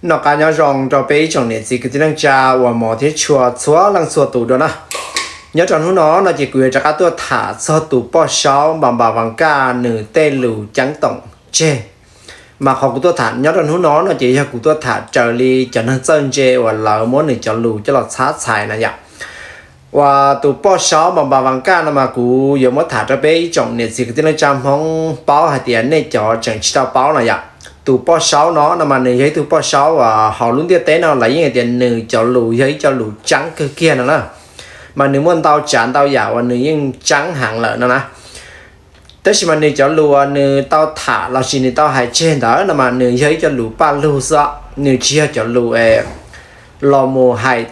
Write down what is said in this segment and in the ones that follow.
Noj qab nyob zoo rau peb ib tsoom niam txiv kwv tij neej tsa uas hmov thiab tshua txhua leej txhua tus dua na. Nyob rau hnub no no ces kuv yuav rov qab tuaj tham txog tus poj saub Npas Npas Vas Kaj nws tej lus ceeb toom tseg. Mas qhov kuv tuaj tham nyob rau hnub no no ces yog kuv tuaj tham raws li cov neeg txawj ntse uas lawv muab nws cov lus coj los txhab txhais na yom. Uas tus poj saub Npas Npas Vas Kaj no mas kuv yuav muab tham rau peb ib tsoom niam txiv kwv tij neej tsa Hmoob paub hais tias nej cov tseem tsis tau paub no yom. Tus poj saub no no mas nws yog ib tug poj saub uas hauv lub ntiaj teb no lawv yeej hais tias nws cov lus yog ib co lus tseeb kawg kiag no na. Mas nws muaj ntau tsav ntau yam uas nws yeej tseeb heev lawm no na. Tab sis mas nws cov lus uas nws tau tham los sis nws tau hais tseg ntawd no mas nws yog ib co lus paj lug xwb, nws tsis yog cov lus es los mus hais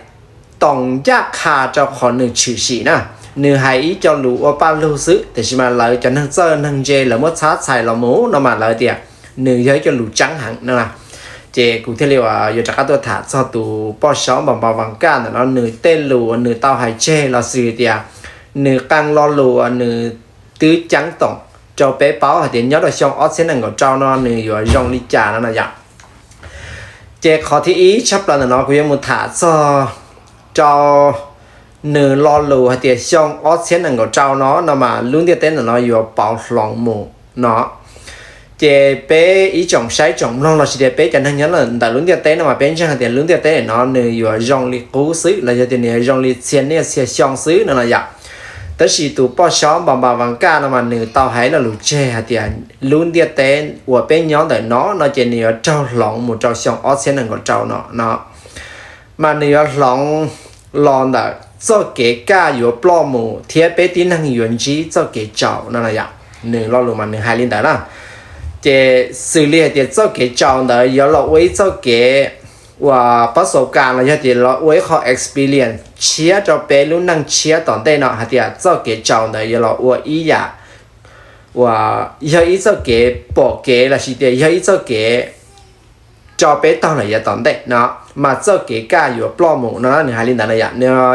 toom ncaj qha rau qhov nws tshwm sim na. Nws hais ib co lus ua paj lug xwb, tiam sis mas lawv cov neeg txawj neeg ntse lawv muab txhab txhais los mus no mas lawv tias nws yog ib co lus tseeb heev no. Ces kuv thiaj li uas yuav rov qab tuaj tham txog tus poj saub Npas Npas Vas Kaj ntawm no nws tej lus uas nws tau hais tseg los sis tias nws qee lo lus uas nws twb ceeb toom rau peb paub hais tias nyob rau xyoo ob txhiab nees nkaum rau no nws yuav zoo li cas no no yom. Ces qhov thib ib tshaj plaws ntawm no kuv yuav mus tham txog rau nws lo lus hais tias xyoo ob txhiab nees nkaum rau no no mas lub ntiaj teb ntawm no yuav pauv hloov mus no. Ces peb ib tsoom saib tsoom mloog los sis tias peb cov neeg nyob ntawm lub ntiaj teb no mas peb ntseeg hais tias lub ntiaj teb no nws yuav zoo li qub xwb los yog tias nws yuav zoo li txhia niaj txhia xyoo xwb no no yom. Tab sis tus poj saub Npas Npas Vas Kaj no mas nws tau hais lo lus tseg hais tias lub ntiaj teb uas peb nyob ntawm no no ces nws yuav raug hloov mus rau xyoo ob txhiab nees nkaum rau no no. Mas nws yuav hloov los ntawm txoj kev kaj yuav ploj mus thiab peb tib neeg yuav ntsib txoj kev tsaus no no yom. Nws lo lus mas nws hais li ntawd na. Ces xws li hais tias txoj kev tsaus ntawd yuav los ua ib txoj kev uas pab xaus kas los yog tias los ua ib qho experience tshiab rau peb lub neej tshiab tom ntej no hais tias txoj kev tsaus ntawd yuav los ua ib yam uas yog ib txoj kev pom kev los sis tias yog ib txoj kev rau peb taug lawm yav tom ntej no, mas txoj kev kaj yuav ploj mus no nws hais li ntawd no yom.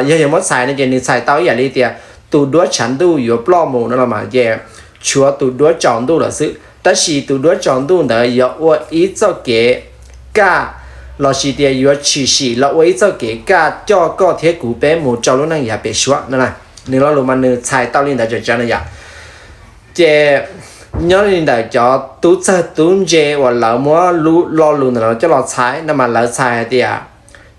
Yog yuav muab txhais no ces nws txhais tau ib yam li tias tus duab tshav ntuj yuav ploj mus no los mas ces tshuav tus duab tsaus ntuj lawm xwb, tab sis tus duab tsaus ntuj ntawd yuav ua ib txoj kev kaj los sis tias yuav tshwm sim los ua ib txoj kev kaj coj koj thiab kuv peb mus rau lub neej yav pem suab no. Nws lo lus mas nws txhais tau li ntawd tsawv tsawv no yom. Ces nyob li ntawm cov tub txawg tub ntse uas lawv muab lo lus ntawm no coj los txhais no mas lawv txhais hais tias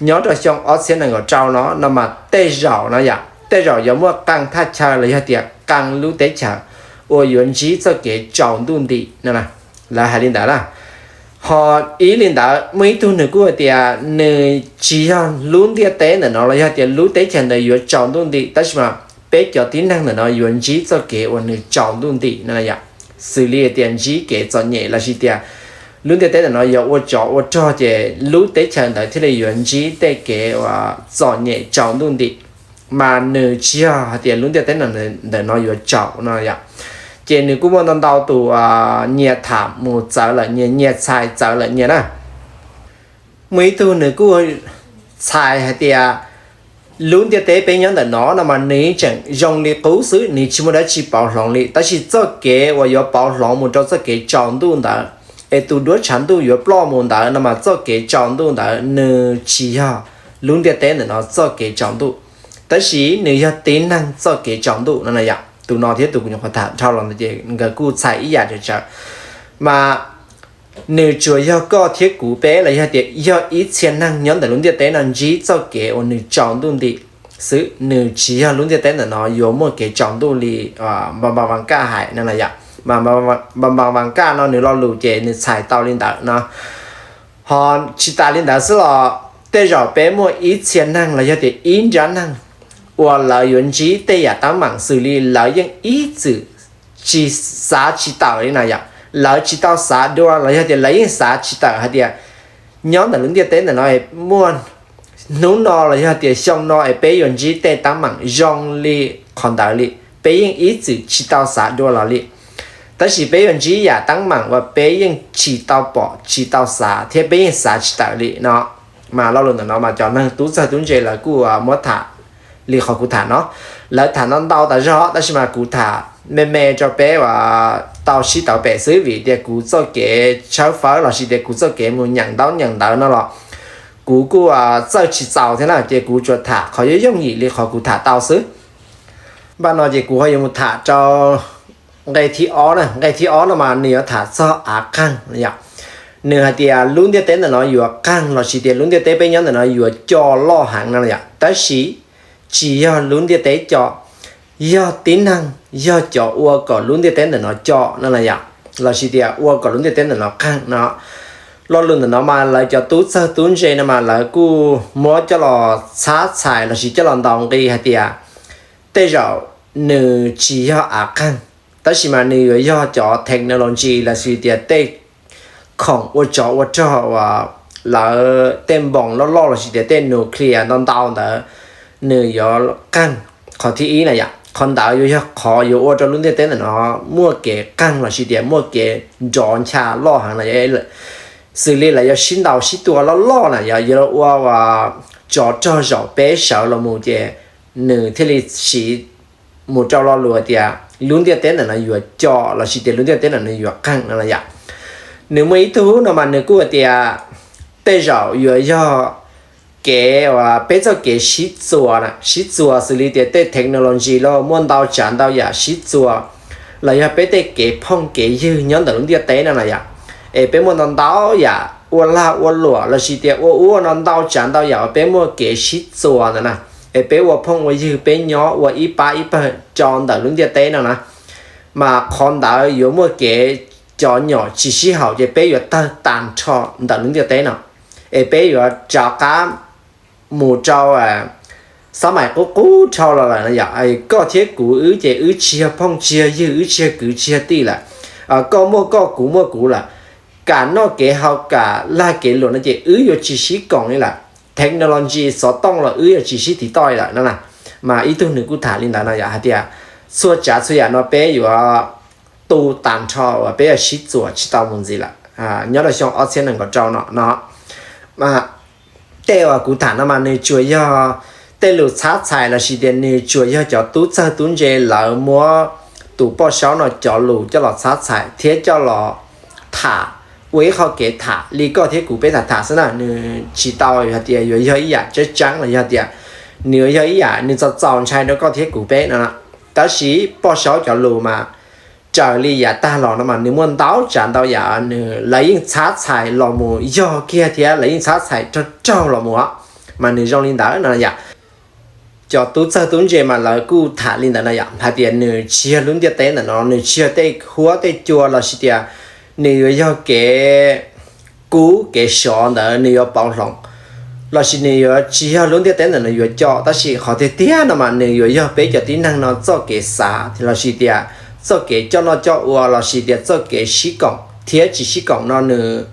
nyob rau xyoo ob txhiab nees nkaum rau no no mas tej zaum no yom, tej zaum yuav muaj qee thaj chaw los yog tias qee lub teb chaws uas yuav ntsib txoj kev tsaus ntuj nti no. Lawv hais li ntawd na. Ho ib li ntawd muaj ib tug nws kuj hais tias nws tsis yog lub ntiaj teb ntawm no los yog tias lub teb chaws ntawd yuav tsaus ntuj nti, tab sis mas peb cov tib neeg ntawm no yuav ntsib txoj kev uas nws tsaus ntuj nti no yom. Xws li tias ntsib kev txom nyem los sis tias lub ntiaj teb ntawm no yog ua tsov ua rog ces lub teb chaws ntawd thiaj li yuav ntsib tej kev uas txom nyem tsaus ntuj nti. Mas nws tsis yog hais tias lub ntiaj teb ntawm no yuav tsaus no yom. Ces nws kuj muaj ntau ntau tus nyias tham mus txawv lawm nyias, nyias txhais txawv lawm nyias na. Muaj ib tug nws kuj txhais hais tias lub ntiaj teb peb nyob ntawm no no mas nws yeej tseem zoo li qub xwb, nws tsis muaj dab tsi pauv hloov li, tab sis txoj kev uas yuav pauv hloov mus rau txoj kev tsaus ntuj ntawd es tus duab tshav ntuj yuav ploj mus ntawd no mas txoj kev tsaus ntuj ntawd nws tsis yog lub ntiaj teb ntawm no txoj kev tsaus ntuj, tab sis nws yog tib neeg txoj kev tsaus ntuj no na yom. Tus no thiab tus kuv nyuam qhuav tham dhau los ntawd ces nkawd kuj txhais ib yam tsawv tsawv. Mas nws tsuas yog koj thiab kuv peb los yog tias yog ib txhia neeg nyob ntawm lub ntiaj teb no ntsib txoj kev uas nws tsaus ntuj nti xwb, nws tsis yog lub ntiaj teb ntawm no yuav muaj kev tsaus ntuj li Npas Npas Vas Kaj hais no na yom. Mas Npas Npas Vas Kaj no nws lo lus ces nws txhais tau li ntawd no. Ho tsis tas li ntawd xwb los tej zaum peb muaj ib txhia neeg los yog tias ib nrab neeg uas lawv yuav ntsib tej yam teeb meem xws li lawv yeej ib txwm tsis xav tsis tawm li na yom. Lawv tsis tau xav dua los yog tias lawv yeej xav tsis tawm hais tias nyob ntawm lub ntiaj teb ntawm no es muaj hnub no los yog tias xyoo no es peb yuav ntsib tej teeb meem zoo li qhov ntawd li, peb yeej ib txwm tsis tau xav dua los li. Tab sis peb yuav ntsib yam teeb meem uas peb yeej tsis tau pom tsis tau xav thiab peb yeej xav tsis tawm li no. Mas lo lus ntawm no mas cov neeg tub txawg tub ntse lawv kuj muab tham li qhov kuv tham no. Lawv tham ntau ntau tas zog tab sis mas kuv tham me me rau peb uas tau sib tawv pem xwb, vim tias kuv txoj kev tshawb fawb lossis tias kuv txoj kev mus nyeem ntaub nyeem ntawv no los kuv kuj txawj tsis txaus thiab na, ces kuv tsuas tham qhov yooj yooj yim li qhov kuv tham tau xwb. Npaj no ces kuv ho yuav mus tham rau nqe thib ob na. Nqe thib ob no mas nws yuav tham txog av qeeg yom. Nws hais tias lub ntiaj teb ntawm no yuav qeeg lossis tias lub ntiaj teb peb nyob ntawm no yuav co loj heev no yom, tab sis tsis yog lub ntiaj teb co, yog tib neeg, yog cov ua kom lub ntiaj teb ntawm no co no na yom, lossis tias ua kom lub ntiaj teb ntawm no qeeg no. Lo lus ntawm no mas lawv cov tub txawg tub ntse no mas lawv kuj muab coj los txhab txhais lossis coj los ntaus nqi hais tias tej zaum nws tsis yog av qeeg, tab sis mas nws yuav yog cov technology lossis tias tej khoom ua tsov ua rog uas lawv tej npoos loj loj lossis tias tej nuclear ntau ntau ntawd nws yuav qeeg. Qhov thib ib na yom, qhov ntawd yuav yog qhov yuav ua rau lub ntiaj teb ntawm no muaj kev qeeg lossis tias muaj kev nrov ncha loj heev na. Xws li lawv yuav sib ntaus sib tua loj loj na yom, yuav ua tsov rog zaum peb sawv los mus ces nws thiaj li siv mus rau lo lus tias lub ntiaj teb ntawm no yuav co lossis tias lub ntiaj teb ntawm no yuav qeeg no na yom. Nws muaj ib tug no mas nws kuj hais tias tej zaum yuav yog kev uas peb txoj kev sib txuas na, sib txuas xws li tias tej technology los muaj ntau tsav ntau yam sib txuas, los yog peb tej kev phooj kev ywg nyob ntawm lub ntiaj teb no na yom, es peb muaj ntau ntau yam ua lag ua luam lossis tias ua ub ua no ntau tsav ntau yam uas peb muaj kev sib txuas ntawd na, es peb ua phooj ua ywg peb nyob ua ib pab ib pawg rau ntawm lub ntiaj teb no na, mas qhov ntawd yuav muaj kev cov nyom tsis sib haum ces peb yuav tawg tas nrho ntawm lub ntiaj teb no, es peb yuav rov qab mus rau xab maim qub qub dhau los lawm no yom. Koj thiab kuv wb ces wb tsis yog phooj tsis yog ywg, wb tsis yog kwv tsis yog tij lawm, koj muaj koj kuv muaj kuv lawm, kam noj kev haus kam lag kev luam no ces wb yuav tsis sib koom li lawm. Technology xov tooj los wb yuav tsis sib tiv toj li lawm no na. Mas ib tug nws kuj tham li ntawd no yom, hais tias txhua tsav txhua yam no peb yuav tu tas nrho uas peb yuav sib txuas tsis tau mus ntxiv lawm nyob rau xyoo ob txhiab nees nkaum rau no no. Tej uas kuv tham no mas nws tsuas yog tej lus txhab txhais lossis tias nws tsuas yog cov tub txawg tub ntse lawv muab tus poj saub no cov lus coj los txhab txhais thiab coj los tham ua ib qho kev tham li koj thiab kuv peb tham tham xwb na. Nws tsis tau hais tias yuav yog ib yam tseeb tseeb los yog tias nws yuav yog ib yam nws txaus txaus ntshai rau koj thiab kuv peb no. Tab sis poj saub cov lus mas raws li yav tag los no mas nws muaj ntau tsav ntau yam nws lawv yeej txhab txhais los mus yog kiag thiab lawv yeej txhab txhais raug raug los mus, mas nws zoo li ntawd no yom. Cov tub txawg tub ntse mas lawv kuj tham li ntawd no yom, hais tias nws tsis yog lub ntiaj teb ntawm no, nws tsis yog tej huab tej cua lossis tias nws yuav yog kev kub kev sov ntawd nws yuav pauv hloov, lossis nws yuav tsis yog lub ntiaj teb ntawm no yuav coj, tab sis qhov tiag tiag no mas nws yuav yog peb cov tib neeg no txoj kev xav lossis tias txoj kev coj noj coj ua lossis tias txoj kev sib koom thiab tsis sib koom no nws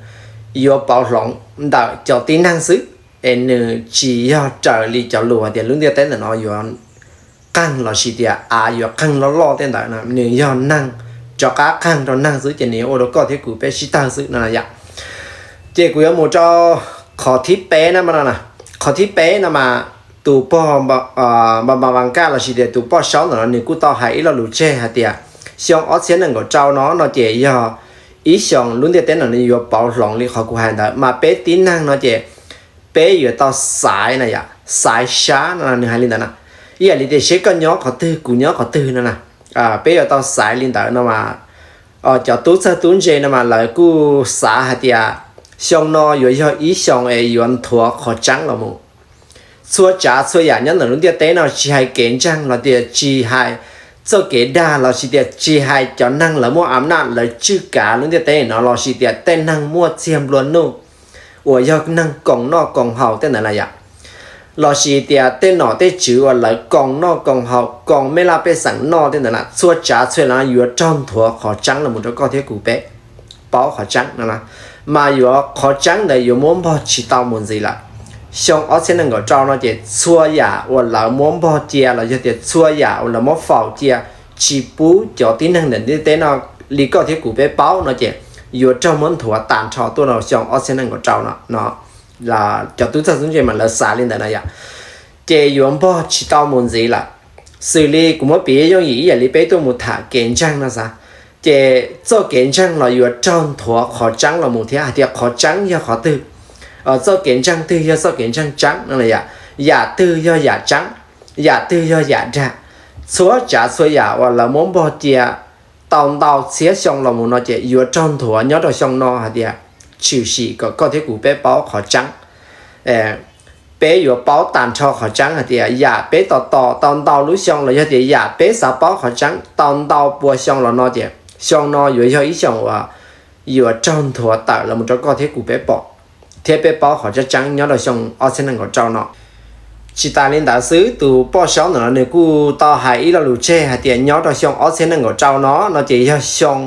yuav pauv hloov ntawm cov tib neeg xwb. Es nws tsis yog raws li cov lus hais tias lub ntiaj teb ntawm no yuav qeeg lossis tias av yuav qeeg loj loj tej ntawd, nws yog neeg rov qab qeeg rau neeg xwb ces nws yuav ua rau koj thiab kuv peb sib tawg xwb no yom. Ces kuv yuav mus rau qhov thib peb na, qhov thib peb no mas tus pog Npa Npa Vas Kaj lossis tias tus poj saub ntawm no nws kuj tau hais ib lo lus tseg hais tias xyoo ob txhiab nees nkaum rau no no ces yog ib xyoos lub ntiaj teb no nws yuav pauv hloov li qhov kuv hais ntawd, mas peb tib neeg no ces peb yuav tau xaiv na yom, xaiv sab no nws hais li ntawd na. Ib yam li tias seb koj nyob qhov twg kuv nyob qhov twg no na, peb yuav tau xaiv li ntawd no mas cov tub txawg tub ntse no mas lawv kuj xav hais tias xyoo no yuav yog ib xyoos es yuav nthuav qhov tseeb los mus. Txhua tsav txhua yam nyob ntawm lub ntiaj teb no tsis hais kev ntseeg los tias tsis hais txoj kev dag lossis tias tsis hais cov neeg lawv muaj a naj lawv tswj kav lub ntiaj teb no lossis tias tej neeg muaj txiag nplua nuj uas yog neeg koom noj koom haus tej ntawd na yom, lossis tias tej nom tej tswv uas lawv koom noj koom haus koom mej laj pej xeem noj tej ntawd na, txhua tsav txhua yam no yuav raug nthuav qhov tseeb los mus rau koj thiab kuv peb paub qhov tseeb no, mas yuav qhov tseeb ntawd yuav muab npog tsis tau mus ntxiv lawm. Xyoo ob txhiab nees nkaum rau no ces txhua yam uas lawv muab npog cia los yog tias txhua yam uas lawv muab faus cia tsis pub cov tib neeg ntawm ntiaj teb no li koj thiab kuv peb paub no ces yuav raug muab nthuav tas nrho tuaj rau xyoo ob txhiab nees nkaum rau no no. Cov tub txawg tub ntse mas lawv xav li ntawd na yom, ces yuav npog tsis tau mus ntxiv lawm. Xws li kuv muab piv yooj yim ib yam li peb tuaj mus tham kev ntseeg no xav, ces txoj kev ntseeg los yuav raug nthuav qhov tseeb los mus thiab hais tias qhov tseeb yog qhov twg, txoj kev ntseeg twg yog txoj kev ntseeg tseeb no yom, yam twg yog yam tseeb, yam twg yog yam dag. Txhua tsav txhua yam uas lawv muab npog cia tau ntau txhiab xyoo los mus no ces yuav raug nthuav nyob rau xyoo no hais tias tshwm sim kom koj thiab kuv peb paub qhov tseeb. Peb yuav paub tag nrho qhov tseeb hais tias yam peb tos tos tau ntau lub xyoo los yog tias yam peb xav paub qhov tseeb tau ntau pua xyoo los no ces xyoo no yuav yog ib xyoo uas yuav raug nthuav tawm los mus rau koj thiab kuv peb pom thiab peb paub qhov tseeb tseeb nyob rau xyoo ob txhiab nees nkaum rau no. Tsis tas li ntawd xwb, tus poj saub ntawm no nws kuj tau hais ib lo lus tseg hais tias nyob rau xyoo ob txhiab nees nkaum rau no no ces yog xyoo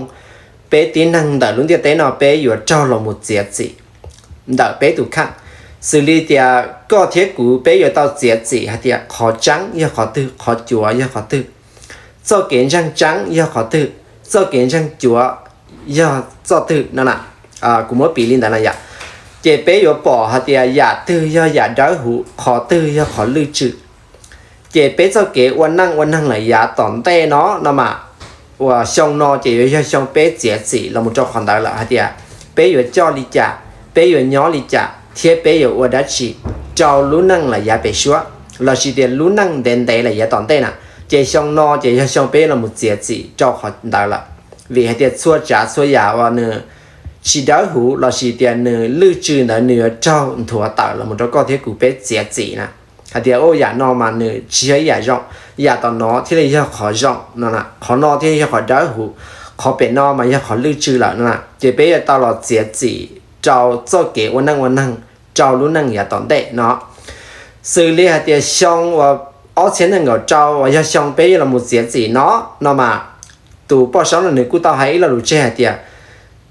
peb tib neeg ntawm lub ntiaj teb no peb yuav raug los mus txiav txim ntawm peb tus kheej. Xws li tias koj thiab kuv peb yuav tau txiav txim hais tias qhov tseeb yog qhov twg, qhov cuav yog qhov twg, txoj kev ntseeg tseeb yog qhov twg, txoj kev ntseeg cuav yog txoj twg no na. Kuv muab piv li ntawd na yom, ces peb yuav pom hais tias yam twg yog yam dawb huv, qhov twg yog qhov lwj tswm. Ces peb txoj kev ua neej ua neeg lawm yav tom ntej no no mas, uas xyoo no ces yuav yog xyoo peb txiav txim los mus rau qhov ntawd lawm hais tias peb yuav coj li cas, peb yuav nyob li cas thiab peb yuav ua dab tsi rau lub neej lawm yav pem suab, lossis tias lub neej ntev ntev lawm yav tom ntej na. Ces xyoo no ces yog xyoo peb los mus txiav txim rau qhov ntawd lawm, vim hais tias txhua tsav txhua yam uas nws tsis dawb huv lossis tias nws lwj tswm ntawd nws yuav raug nthuav tawm los mus rau koj thiab kuv peb txiav txim na, hais tias u yam no mas nws tsis yog ib yam zoo, yam tom no thiaj li yog qhov zoo no, qhov no thiaj yog qhov dawb huv, qhov pem no mas yog qhov lwj tswm lawm no na. Ces peb yuav tau los txiav txim rau txoj kev ua neej ua neeg rau lub neej yav tom ntej no. Xws li hais tias xyoo uas ob txhiab nees nkaum rau uas yog xyoo peb yuav los mus txiav txim no no mas, tus poj saub no nws kuj tau hais ib lo lus tseg hais tias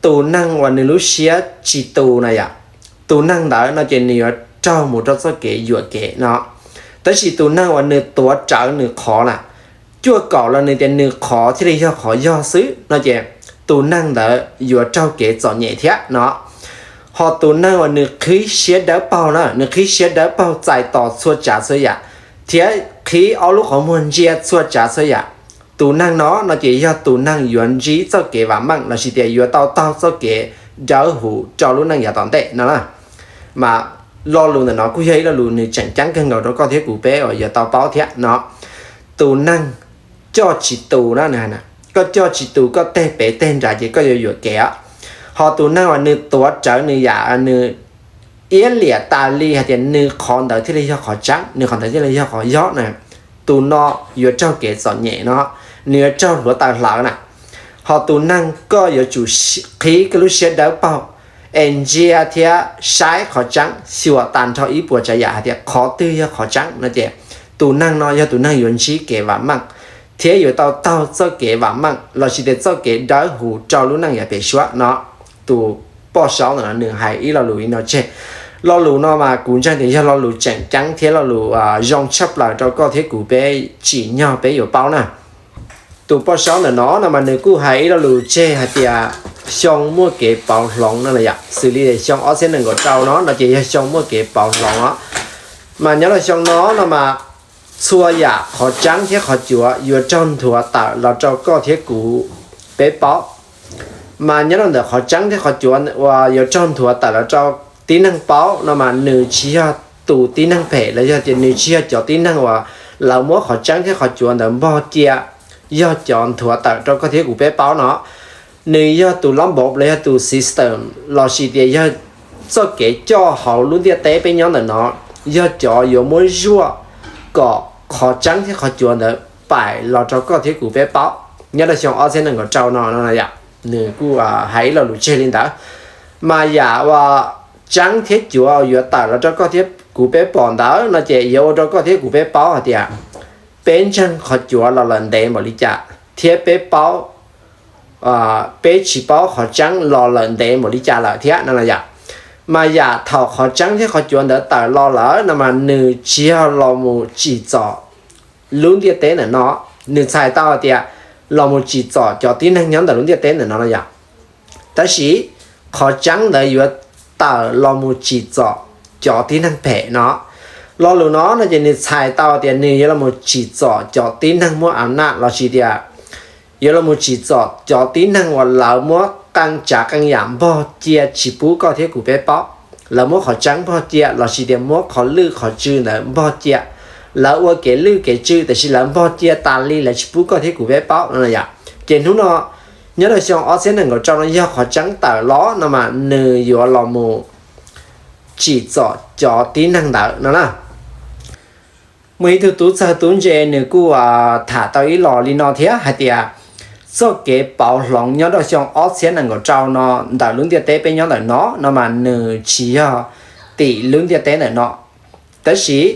tus neeg uas nws lub siab tsis tus na yom, tus neeg ntawd no ces nws yuav raug mus rau txoj kev yuam kev no. Tab sis tus neeg uas nws tuav rawv nws qhov na, cuaj kaum los nws tias nws qhov thiaj li yog qhov yog xwb no ces tus neeg ntawd yuav raug kev txom nyem thiab no. Ho tus neeg uas nws qhib siab dawb paug na, nws qhib siab dawb paug txais tos txhua tsav txhua yam thiab qhib ob lub qhov muag ntsia txhua tsav txhua yam, tus neeg no no ces yog tus neeg yuav ntsib txoj kev vam meej lossis tias yuav tau taug txoj kev dawb huv rau lub neej yav tom ntej no na. Mas lo lus ntawm no kuj yog ib lo lus nws tseem ceeb kawg nkaus rau koj thiab kuv peb uas yuav tau paub thiab no. Tus neeg coj tsis tus na, koj coj tsis tus koj teg pem teg nrad ces koj yuav yuam kev os. Ho tus neeg uas nws tuav rawv nws yam nws iab liam tas li hais tias nws qhov ntawd thiaj li yog qhov tseeb, nws qhov ntawd thiaj li yog qhov yog na, tus no yuav raug kev txom nyem no, nws yuav raug hluav taws hlawv na. Ho tus neeg koj yuav tsum qhib koj lub siab dawb paug es ntsia thiab saib qhov tseeb xyuas tag nrho ib puas tsav yam hais tias qhov twg yog qhov tseeb no ces tus neeg no yog tus neeg yuav ntsib kev vam meej thiab yuav tau taug txoj kev vam meej lossis tias txoj kev dawb huv rau lub neej yav pem suab no. Tus poj saub ntawm no nws hais ib lo lus li no tseg. Lo lus no mas kuv ntseeg tias yog lo lus tseem ceeb thiab lo lus zoo tshaj plaws rau koj thiab kuv peb tsim nyog peb yuav paub na. Tus poj saub ntawm no no mas nws kuj hais ib lo lus tseg hais tias xyoo muaj kev pauv hloov no na yom, xws li xyoo ob txhiab nees nkaum rau no no ces yog xyoo muaj kev pauv hloov os. Mas nyob rau xyoo no no mas txhua yam qhov tseeb thiab qhov cuav yuav raug nthuav tawm los rau koj thiab kuv peb paub. Mas nyob rau ntawm qhov tseeb thiab qhov cuav uas yuav raug nthuav tawm los rau tib neeg paub no mas nws tsis yog tus tib neeg phem los yog tias nws tsis yog cov tib neeg uas lawv muab qhov tseeb thiab qhov cuav ntawd npog cia yog cov nthuav tawm rau koj thiab kuv peb paub no. Nws yog tus lab npauv los yog tus system lossis tias yog txoj kev coj hauv lub ntiaj teb peb nyob ntawm no, yog cov yuav muab zuaj kom qhov tseeb thiab qhov cuav ntawd paim los rau koj thiab kuv peb paub nyob rau xyoo ob txhiab nees nkaum rau no no yom. Nws kuj hais ib lo lus tseg li ntawd. Mas yam uas tseeb thiab cuav yuav tawm los rau koj thiab kuv peb pom ntawd no ces yuav ua rau koj thiab kuv peb paub hais tias peb ntseeg qhov cuav los lawm ntev npaum li cas thiab peb paub, peb tsis paub qhov tseeb los lawm ntev npaum li cas lawm thiab no yom. Mas yam thaum qhov tseeb thiab qhov cuav ntawd tawm los lawm no mas nws tsis yog los mus tsim txom lub ntiaj teb ntawm no, nws txhais tau hais tias los mus tsim txom cov tib neeg nyob ntawm lub ntiaj teb ntawm no no yom. Tab sis qhov tseeb ntawd yuav tawm los mus tsim txom cov tib neeg phem no. Lo lus no no ces nws txhais tau tias nws yuav los tsim txom cov tib neeg muaj a naj lossis tias yuav los tsim txom cov tib neeg uas lawv muab qee tsav qee yam npog cia tsis pub koj thiab kuv peb paub. Lawv muab qhov tseeb npog cia lossis tias muab qhov lwj qhov tsw ntawd npog cia. Lawv ua kev lwj kev tsw tiam sis lawv npog cia tas li, lawv tsis pub koj thiab kuv peb paub no yom. Ces hnub no nyob rau xyoo ob txhiab nees nkaum rau no yog qhov tseeb tawm los no mas nws yuav los mus tsim txom cov tib neeg ntawd no na. Muaj ib tug tub txawg tub ntse nws kuj tham tau ib los li no thiab hais tias txoj kev pauv hloov nyob rau xyoo ob txhiab nees nkaum rau no ntawm lub ntiaj teb peb nyob ntawm no no mas nws tsis yog tim lub ntiaj teb ntawm no, tab sis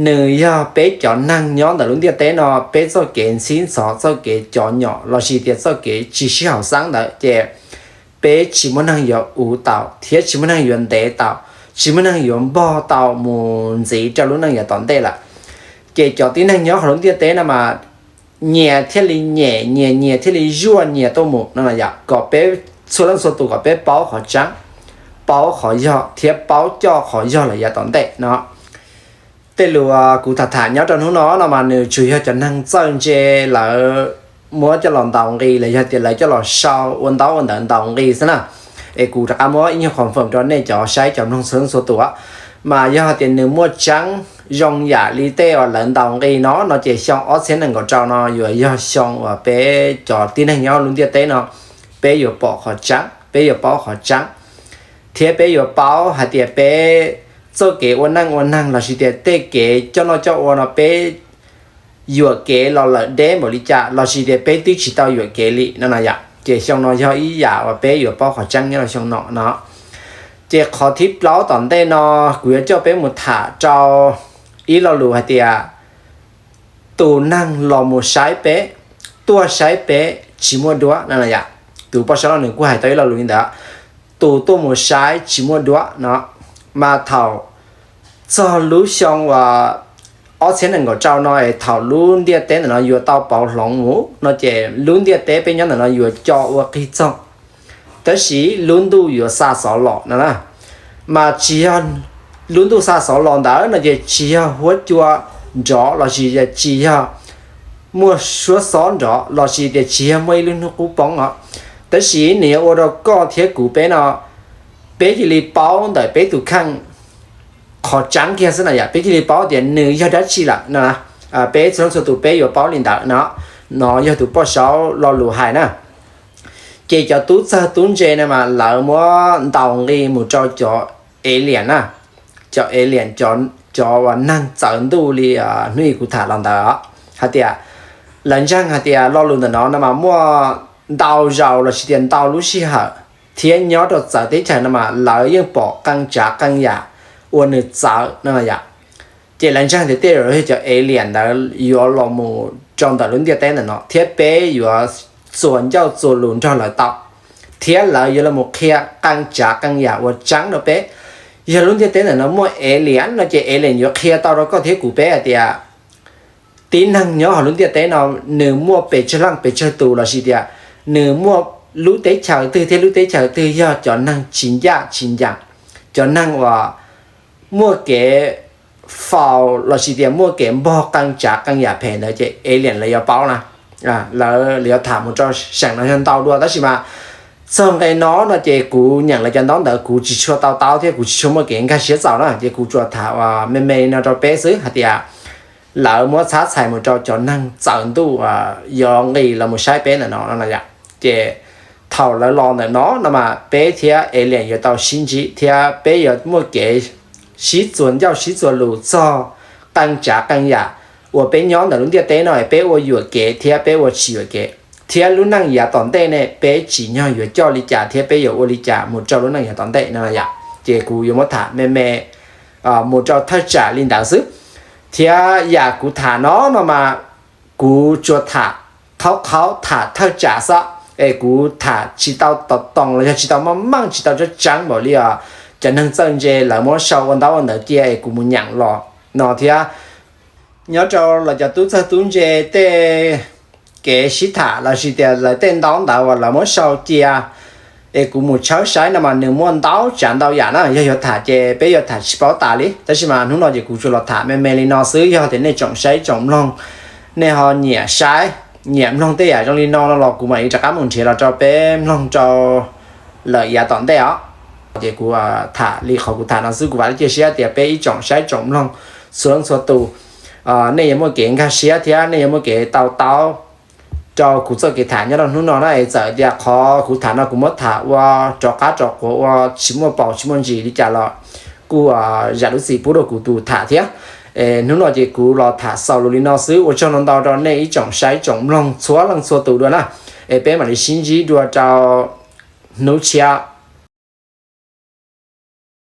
nws yog peb cov neeg nyob ntawm lub ntiaj teb no peb txoj kev ntxhib ntxhov, txoj kev cov nyom lossis tias txoj kev tsis sib haum xeeb ntawd ces peb tsis muaj neeg yuav uv tau thiab tsis muaj neeg yuav ntev tau, tsis muaj neeg yuav npog tau mus ntxiv rau lub neej yav tom ntej lawm. Ces cov tib neeg nyob hauv lub ntiaj teb no mas nyias thiaj li nyem nyias, nyias thiaj li zuaj nyias tuaj mus no yom, kom peb txhua leej txhua tus kom peb paub qhov tseeb, paub qhov yog thiab paub coj qhov yog lawm yav tom ntej no. Tej lus kuv tham tham nyob rau hnub no no mas nws tsuas yog cov neeg txawj ntse lawv muab coj los ntaus nqi los yog tias lawv coj los sau ua ntaub ua ntawv ntaus nqi xwb na. Es kuv rov qab muab ib nyuag confirm rau nej cov saib cov mloog txhua leej txhua tus, mas yog hais tias nws muaj tseeb zoo yam li tej uas lawv ntaus nqi no no ces xyoo ob txhiab nees nkaum rau no yuav yog xyoo uas peb cov tib neeg nyob lub ntiaj teb no peb yuav pom qhov tseeb, peb yuav paub qhov tseeb, thiab peb yuav paub hais tias peb txoj kev ua neej ua neeg lossis tias tej kev coj noj coj ua no peb yuam kev los lawm deb npaum li cas lossis tias peb twb tsis tau yuam kev li no no yom. Ces xyoo no yog ib yam uas peb yuav paub qhov tseeb nyob rau xyoo no no. Ces qhov thib plaub tom ntej no kuv yuav coj peb mus tham rau ib lo lus hais tias tus neeg los mus saib peb, tuaj saib peb tsis muaj duab no yom. Tus poj saub no nws kuj hais tau ib lo lus li ntawd, tus tuaj mus saib tsis muaj duab no. Mas thaum txog lub xyoo uas ob txhiab nees nkaum rau no es thaum lub ntiaj teb ntawm no yuav tau pauv hloov mus no ces lub ntiaj teb peb nyob ntawm no yuav co ua qig txoog, tab sis lub ntuj yuav xa xov los no na. Mas tsis yog lub ntuj xa xov los ntawd no ces tsis yog huab cua nrov lossis tsis yog muaj suab xob nrov lossis tias tsis yog muaj ib lub hnub qub poob os, tab sis nws yuav ua rau koj thiab kuv peb no peb cia li paub ntawm peb tus kheej qhov tseeb kiag xwb na yom, peb cia li paub tias nws yog dab tsi lawm no. Peb txhua leej txhua tus peb yuav paub li ntawd no. No yog tus poj saub lo lus hais na. Ces cov tub txawg tub ntse no mas lawv muab ntaus nqi mus rau cov alien na, cov alien, cov uas neeg txawv ntuj li hnub ib kuv tham los ntawd hais tias lawv ntseeg hais tias lo lus ntawm no no mas muaj ntau zaus lossis tias ntau lub sij hawm thiab nyob rau txawv teb chaws no mas lawv yeej pom qee tsav qee yam uas nws txawv no yom. Ces lawv ntseeg tias tej zaum yog cov alien ntawd yuav los mus rau ntawm lub ntiaj teb ntawm no thiab peb yuav txuas ncauj txuas lus nrog lawv tau, thiab lawv yuav los mus qhia qee tsav qee yam uas tseeb rau peb. Yog lub ntiaj teb ntawm no muaj alien no ces alien yuav qhia tau rau koj thiab kuv peb hais tias tib neeg nyob hauv lub ntiaj teb no nws muaj pes tsawg leej pes tsawg tus lossis tias nws muaj lub teb chaws twg thiab lub teb chaws twg yog cov neeg tsis ncaj tsis ncees, cov neeg uas muaj kev faus lossis tias muaj kev npog qee tsav qee yam phem ntawd ces alien lawv yuav paub na. Lawv yuav tham mus rau seem no yog ntau dua tab sis mas txog nqe no no ces kuv nyeem lawv cov ntaub ntawv kuv tsis tshua to taub thiab kuv tsis tshua muaj kev nkag siab txaus na ces kuv tsuas tham me me no rau peb xwb hais tias lawv muab txhab txhais mus rau cov neeg txawv ntuj yuav nqis los mus saib peb ntawm no no yom. Ces thaum lawv los ntawm no no mas peb thiab alien yuav tau sib ntsib thiab peb yuav muaj kev sib txuas ncauj sib txuas lus txog qee tsav qee yam uas peb nyob ntawm lub ntiaj teb no peb ua yuam kev thiab peb ua tsis yuam kev, thiab lub neej yav tom ntej ne peb tsim nyog yuav coj li cas thiab peb yuav ua li cas mus rau lub neej yav tom ntej no yom. Ces kuv yuav muab tham me me mus rau thawj tsam li ntawd xwb. Thiab yam kuv tham no no mas kuv tsuas tham qhaub qhaub tham thawj tsam xwb es kuv tham tsis tau tom toos los yog tsis tau meej meej tsis tau tseeb tseeb npaum li os cov neeg txawj ntse lawv muab sau ua ntaub ua ntawv cia es kuv mus nyeem los no thiab. Nyob rau los cov tub txawg tub ntse tej kev sib tham lossis tias lawv tej ntaub ntawv uas lawv muab sau cia Es kuv mus tshawb saib no mas nws muaj ntau tsav ntau yam na, yog yuav tham ces peb yuav tham tsis paub tas li, tab sis mas hnub no ces kuv tsuas los tham me me li no xwb. Yog tias nej tsoom saib tsoom mloog, nej ho nyiam saib nyiam mloog tej yam zoo li no no los kuv mam li rov qab mus nrhiav los rau peb mloog rau lawm yav tom ntej os. Ces kuv tham li qhov kuv tham no xwb, kuv vam thiab cia siab tias peb ib tsoom saib tsoom mloog txhua leej txhua tus, nej yuav muaj kev nkag siab thiab nej yuav muaj kev to taub rau kuv txoj kev tham nyob rau hnub no na. Es txawm tias qhov kuv tham no kuv muab tham ua rov qab rov quav ua tsis muaj paus tsis muaj ntsis li cas los kuj zam lub txim pub rau kuv tus tham thiab. Hnub no ces kuv los tham xaus lus li no xwb, ua tsaug ntau ntau rau nej ib tsoom saib tsoom mloog txhua leej txhua tus dua na. Es peb mam li sib ntsib dua rau hnub tshiab.